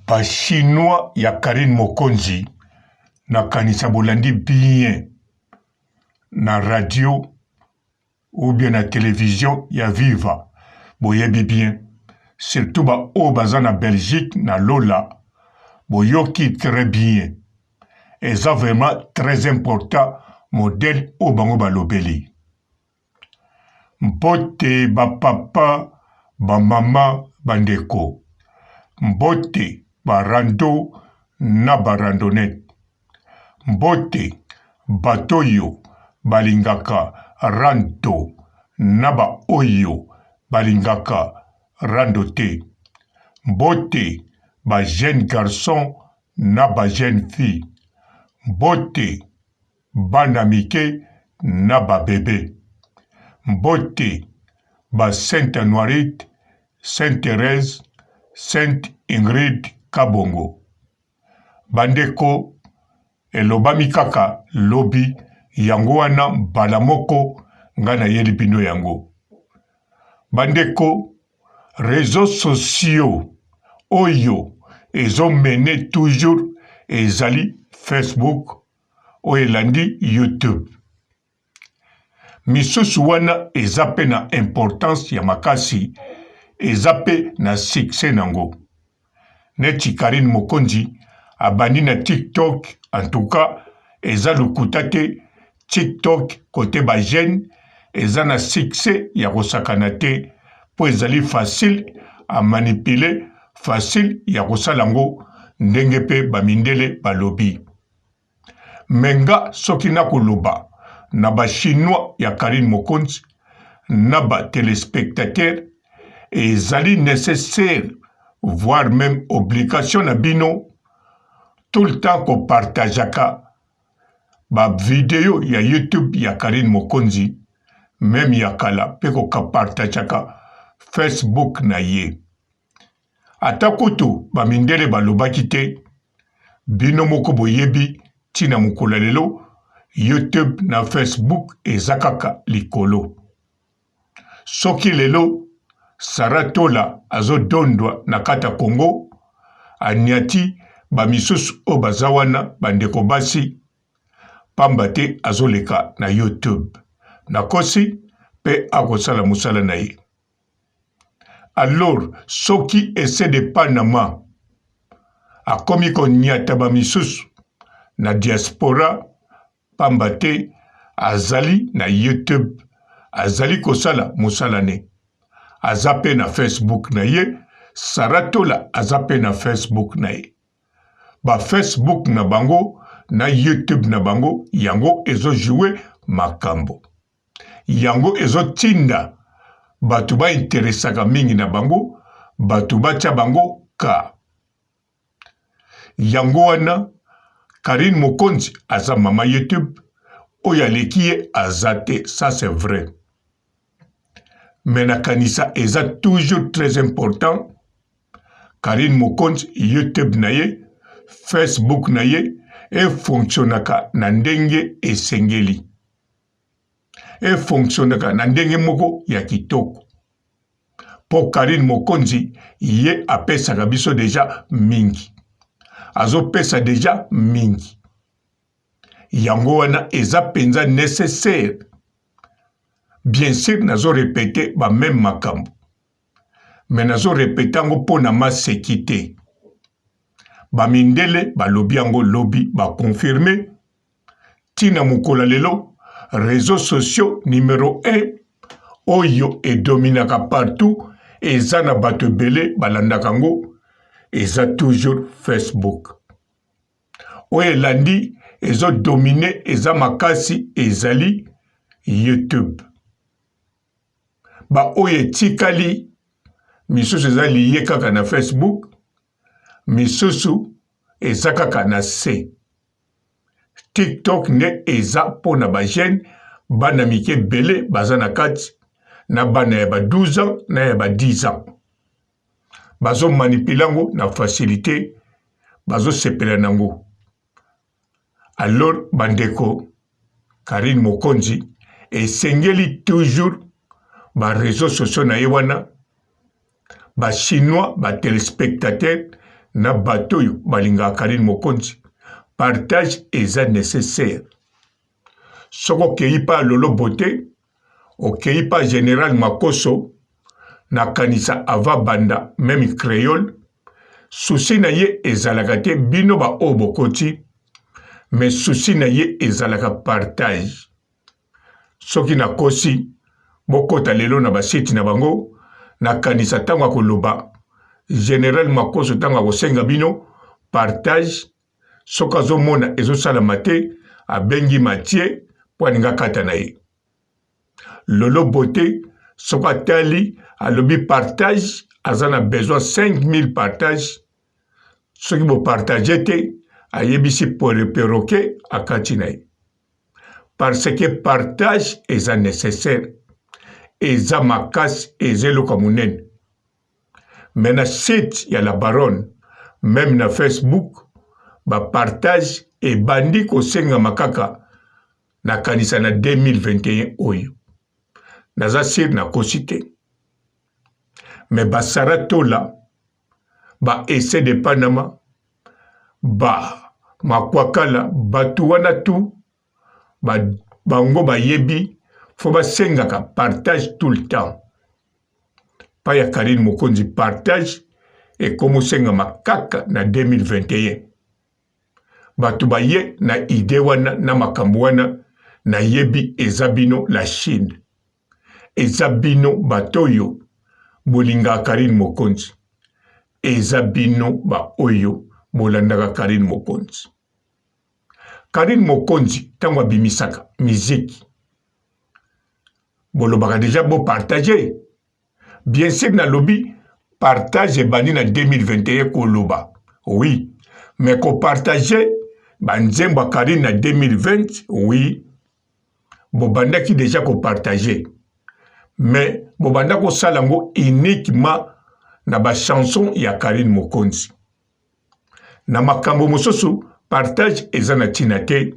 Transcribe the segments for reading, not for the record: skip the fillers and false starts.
Ba chinois ya Carine Mokonzi nakanisa bolandi bien na radio ou bien na television ya Viva boyebi bien surtout ba oyo baza na Belgique na Lola boyoki très bien eza vraiment très important modèle oyo bango balobeli. Mbote ba papa, ba mama, ba ndeko. Mbote ba rando na ba randonnette. Mbote bato oyo balingaka rando na ba oyo balingaka rando te. Mbote ba jeunes garçons na ba jeunes filles. Mbote Bana mike na ba bebe. Mbote ba Sainte Anuarite, Sainte Therèse, Sainte Ingrid Kabongo. Ba ndeko elobami kaka lobi yango wana mbala moko nga nayeli bino yango. Ba ndeko reseaux sociaux oyo ezo mener toujours ezali Facebook, oyo elandi YouTube. Misusu wana eza pe na importance ya makasi, eza pe na succès nango. Neti Carine Mokonzi abandi na TikTok, en tout cas eza lokuta te, TikTok cote ba jeunes eza na succès ya kosakana te po ezali facile à manipuler, facile ya kosala yango ndenge pe ba mindele balobi. Mais nga soki nakoloba na ba chinois ya Carine Mokonzi na ba telespectateurs ezali necessaire voire meme obligation na bino tout le temps ko partageaka ba video ya YouTube ya Carine Mokonzi meme ya kala pe ko partageaka Facebook na ye. Ata kutu ba mindele balobaki te, bino moko boyebi ti na mokolo ya lelo YouTube na Facebook eza kaka likolo. Soki lelo Sarah Tola azo dondwa na kati ya Congo, aniati ba misusu oyo baza wana ba ndeko basi pamba te azoleka na YouTube. Nakosi? Pe akosala musala na ye. Alors soki ese de Panama akomi konyata ba misusu na diaspora pamba te azali na YouTube azali kosala mosala ne aza pe na Facebook na ye Sarah Tola aza pe na Facebook na ye ba Facebook na bango na YouTube na bango yango ezo jouer makambo Yango ezo tinda batu ba interesaka mingi na bango, batu batia bango cas. Yango wana Carine Mokonzi aza mama YouTube, oyo aleki ye aza te, ça c'est vrai. Mais nakanisa eza toujours très important Carine Mokonzi YouTube na ye, Facebook na ye e fonctionnaka na ndenge esengeli. E fonctionnaka na ndenge moko ya kitoko. Po Carine Mokonzi ye apesaka biso deja mingi. Azopesa deja mingi. Yango wana eza penza necessaire. Bien sur nazo repeter ba meme makambo. Mais nazo repeter yango po na maseki te. Ba mindele balobi yango lobi ba confirmer Ti na mokolo ya lelo, reseaux sociaux numero un oyo e dominaka partout, eza na bato ebele balandaka yango, eza toujours Facebook. Oyo elandi ezo dominer, eza makasi, ezali YouTube. Ba oyo etikali misusu eza liye kaka na Facebook, misusu eza kaka na se. Tiktok nde eza mpo na ba jeunes, bana mike ebele baza na kati, na bana ya ba 12 ans na ya ba 10 ans. Bazo manipuler yango na facilite, bazo sepela na yango. Alors ba ndeko, Carine Mokonzi esengeli toujours ba reseaux sociaux na ye wana ba chinois ba telespectateurs na bato oyo balingaka Carine Mokonzi. Partage eza necessaire. Soki okeyi pa Lolo Beaute, okeyi pa General Makoso, nakanisa avant banda meme creole, souci na ye ezalaka te bino ba oyo bokoti, mais souci na ye ezalaka partage. Soki nakosi, bokota lelo na ba site na bango, nakanisa tango akoloba General Makoso tango akosenga bino partage, soki azomona ezosalama te, abengi Mathieu po alingi akata na ye. Lolo Beaute soki atali alobi partage, aza na besoin 5000 partage, soki bo partage te, ayebisi perroquet akati na ye. Parce que partage eza necessaire, eza makasi, eza eloko ya monene. Mais na site ya la baronne, meme na Facebook, ba partage ebandi kosengama kaka nakanisa na 2021 oyo. Naza sur nakosi te. Mais ba Sarah Tola, ba Esse de Panama, ba Makwakala, batu wana tout ba bango bayebi faut basengaka partage tout le temps. Pa ya Carine Mokonzi partage ekomosengama kaka na 2021. Bato baye na idee wana na makambo wana nayebi eza bino la Chine. Eza bino bato oyo bolingaka Carine Mokonzi. Eza bino ba oyo bolandaka Carine Mokonzi. Carine Mokonzi tango abimisaka miziki bolobaka deja bo partager. Bien sûr nalobi partage ebandi na 2021 koloba oui, mais ko partager ba nzembo ya Carine na 2020 oui, bobandaki deja ko partager mais bobanda kosala yango uniquement na ba chanson ya Carine Mokonzi. Na makambo mosusu partage eza na ntina te,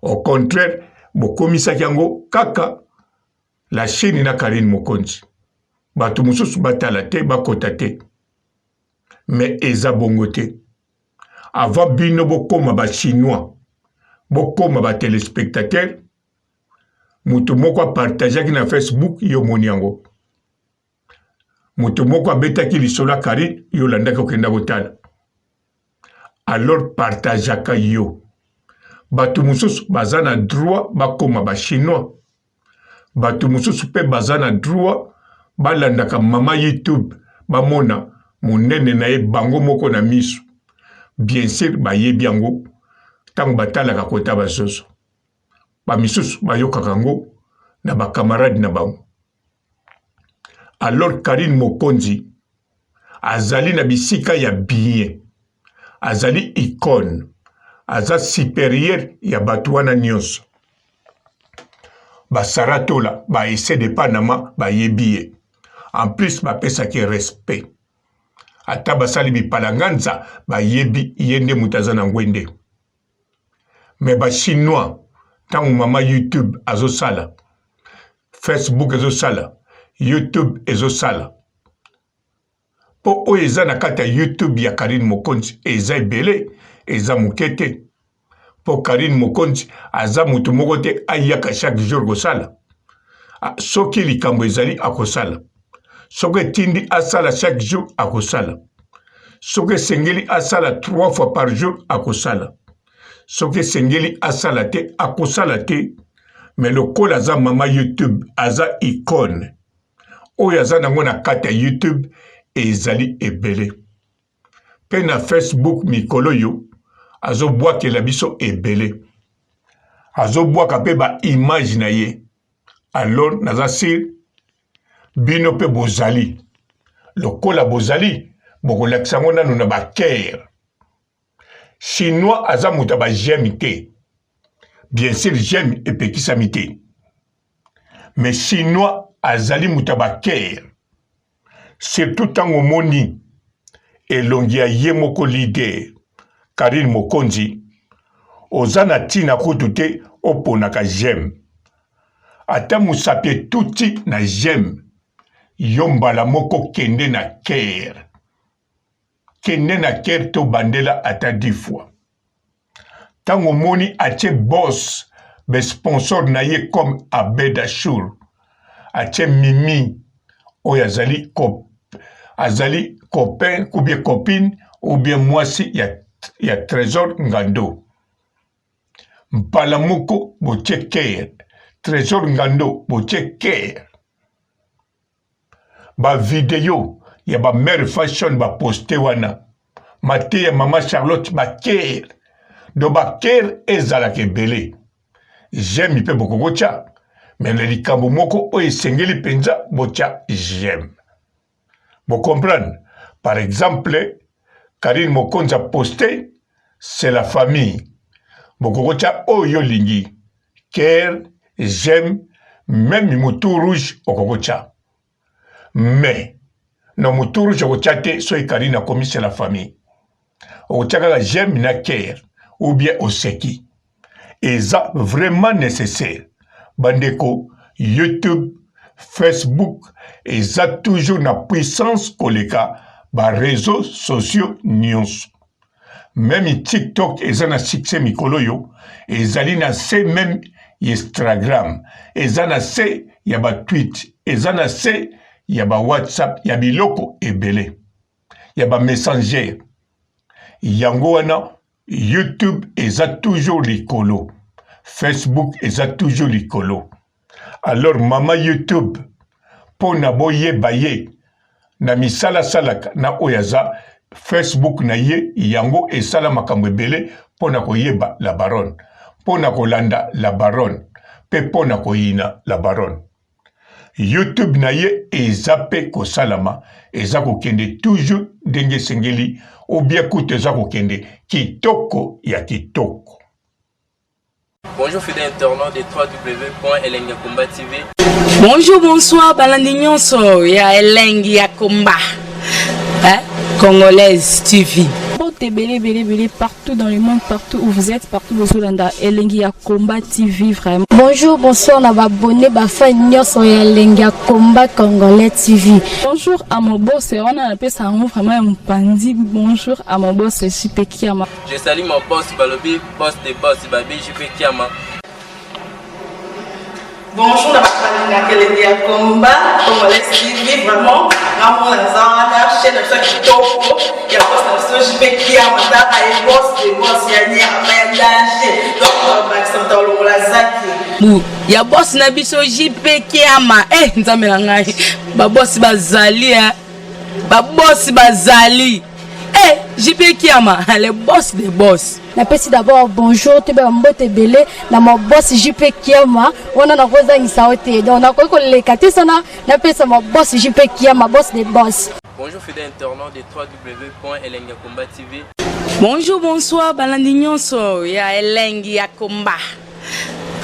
au contraire bokomisaki yango kaka la Chine na Carine Mokonzi, bato mosusu batala te bakota te, mais eza bongo te. Avant bino bokoma ba chinois, bokoma ba telespectateurs, moto moko apartageaki na Facebook, yo omoni yango. Moto moko abetaki lisolo ya Carine, yo olandaki okenda kotala. Alors partageaka yo. Bato mosusu baza na droit bakoma ba chinois. Bato mosusu pe baza na droit balandaka mama YouTube bamona monene na ye bango moko na misu. Bien sur bayebi yango tango batalaka kota ba zozo. Ba misusu bayokaka yango na ba camarades na bango. Alors Carine Mokonzi azali na bisika ya bien, azali icone, aza superieur ya bato wana nyonso. Ba Sarah Tola, ba Esse de Panama bayebi ye. En plus bapesaki ye respect. Ata basali bipalanganza bayebi ye nde moto aza na ngwende. Mais ba chinois tango mama YouTube azosala, Facebook ezosala, YouTube ezosala. Po oyo eza na kati ya YouTube ya Carine Mokonzi eza ebele, eza moke te. Po Carine Mokonzi aza moto moko te ayaka chaque jour kosala. Soki likambo ezali akosala. Soki etindi asala chaque jour akosala. Soki esengeli asala 3 fois par jour akosala. Soki esengeli asala te akosala te. Mais lokola aza mama YouTube, aza icone. Oyo aza nango na kati ya YouTube ezali ebele. Pe na Facebook mikolo oyo azobwakela biso ebele. Azobwaka pe ba image na ye. Alors naza sur bino pe bozali lokola bozali bokolakisa yango nanu na ba cœur. Chinois aza moto ya ba j'aime te. Bien sûr j'aime epekisami te. Mais chinois azali moto ya ba cœur. Surtout tango omoni elongi ya ye moko leader Carine Mokonzi, oza na tina kutu te oponaka j'aime. Ata musapi etuti na j'aime, yo mbala moko kende na cœur. Kende na cœur to bandela ata 10 fois. Tango omoni atie boss be sponsor na ye comme Abed Achour, atie Mimi oyo azali cop, azali copain ou bien copine ou bien mwasi ya, ya Tresor Ngando. Mbala moko botie cœur, Tresor Ngando botie cœur. Ba video ya ba mère fashion ba poste wana mateya mama Charlotte ba care donc ba care ezalaka ebele j'aime mpe bokoki kotya me na likambo moko oyo esengeli mpenza botya j'aime bo comprendre par exemple Karine Mokonzi a poste c'est la famille bokoki kotya oyo olingi care j'aime meme mutu rouge okoki kotya mais na mutu rouge okotya te soki Karine akomi c'est la famille okotya kaka j'aime na care ou bien oseki eza vraiment nécessaire bandeko youtube facebook eza toujours na puissance koleka ba réseaux sociaux nyonso meme tiktok eza na succès mikolo oyo ezali na se meme instagram eza na se ya batweet eza na se ya bawhatsapp ya biloko ebele ya bamessanger yango wana youtube eza toujours likolo facebook eza toujours likolo alors mama youtube mpo na boyeba ye na misala asalaka na oyo aza facebook na ye yango esala makambo ebele mpo na koyeba la baronne mpo na kolanda la baronne mpe mpo na koyina la baronne youtube na ye eza mpe kosalama eza kokende toujours ndenge esengeli obia kutu eza kokende kitoko ya kitoko. Bonjour fidèles internautes de www.elengiyakomba TV. Bonjour, bonsoir, balandi nyonso ya Elengi ya Komba. Hein? Congolaise TV. Mbote ebele ebele ebele partout dans le monde, partout où vous êtes, partout bozolanda Elengi ya Combat TV vraiment. Bonjour, bonsoir na ba abonné ba fan nyonso ya Elengi ya Combat Congolais TV. Bonjour à mon boss, wana napesa yango vraiment ya mopanzi. Bonjour à mon boss JP Kiama. Je salue mon boss Balobi, boss de boss Babi JP Kiama. Bonjour na bato balingaka elengi ya combat congolais TV vraiment ngamona naza wana chaîne na biso ya kitoko ya boss na biso JP Kiama tala ye boss de boss ya nyama ya danger donc bakisa moto alongola zaki Bu ya boss na biso JP Kiama eh nzambe na ngai ba boss bazali eh ba boss bazali eh JP Kiama le boss de boss. Napesi d'abord bonjour toyeba mbote ebele na ma boss JP Kiama wana nakozangisa yo te donc nakoki koleka te sana napesa ma boss JP Kiama boss de boss. Bonjour fidèles internautes de www.elengiyakomba TV. Bonjour, bonsoir, balandi nyonso ya Elengi ya Komba.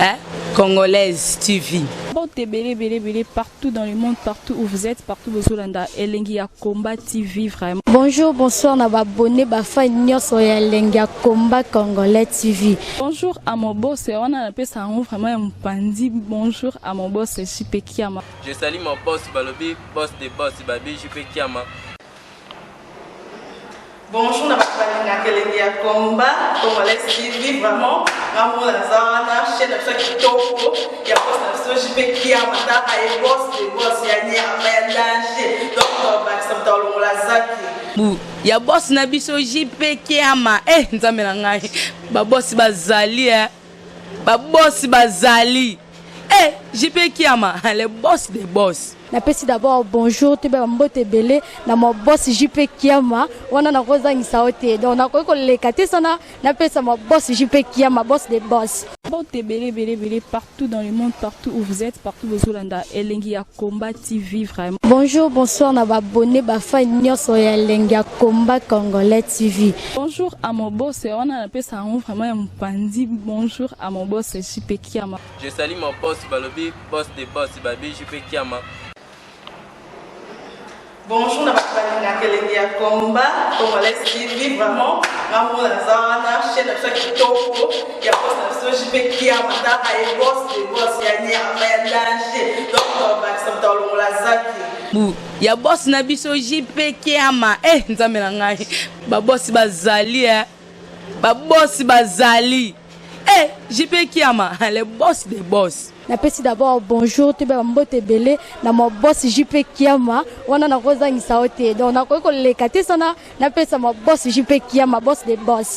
Hein? Congolaise TV. Mbote ebele ebele ebele partout dans le monde, partout où vous êtes, partout bozolanda Elengi ya Combat TV vraiment. Bonjour, bonsoir na ba abonné ba fan nyonso ya Elengi ya Combat Congolais TV. Bonjour à mon boss, wana napesa yango vraiment ya mopanzi. Bonjour à mon boss JP Kiama. Je salue mon boss Balobi, boss de boss Babi JP Kiama. Bonjour na bato balingaka elengi ya combat congolais TV vraiment ngamona naza wana chaîne na biso ya kitoko ya boss na biso JP Kiama tala ye boss de boss ya nyama ya danger donc bakisa moto alongola zaki Bu ya boss na biso JP Kiama eh nzambe na ngai ba boss bazali eh ba boss bazali eh JP Kiama le boss de boss. Napesi d'abord bonjour toyeba mbote ebele na ma boss JP Kiama wana nakozangisa yo te donc nakoki koleka te sana napesa ma boss JP Kiama boss de boss. Mbote ebele ebele ebele partout dans le monde, partout où vous êtes, partout bozolanda Elengi ya Combat TV vraiment. Bonjour, bonsoir na ba abonné ba fan nyonso ya Elengi ya Combat Congolais TV. Bonjour à mon boss, wana napesa yango vraiment ya mopanzi. Bonjour à mon boss JP Kiama. Je salue mon boss Balobi, boss de boss Babi JP Kiama. Bonjour na bato balingaka Elengi ya Combat Congolais TV. Vraiment, ngambo naza wana, chaîne na biso ya kitoko ya boss na biso JP Kiama, taka ye boss de boss ya nyama ya danger. Donc tobakisa moto alongola zaki Bu ya boss na biso JP Kiama. Eh, Nzambe na ngai, babosi bazali, eh. Babosi bazali, eh, JP Kiama, le boss des boss. Napesi d'abord bonjour, toyeba mbote ebele na ma boss JP Kiama. Wana nakozangisa yo te, donc nakoki koleka te sana napesa ma boss JP Kiama, boss de boss.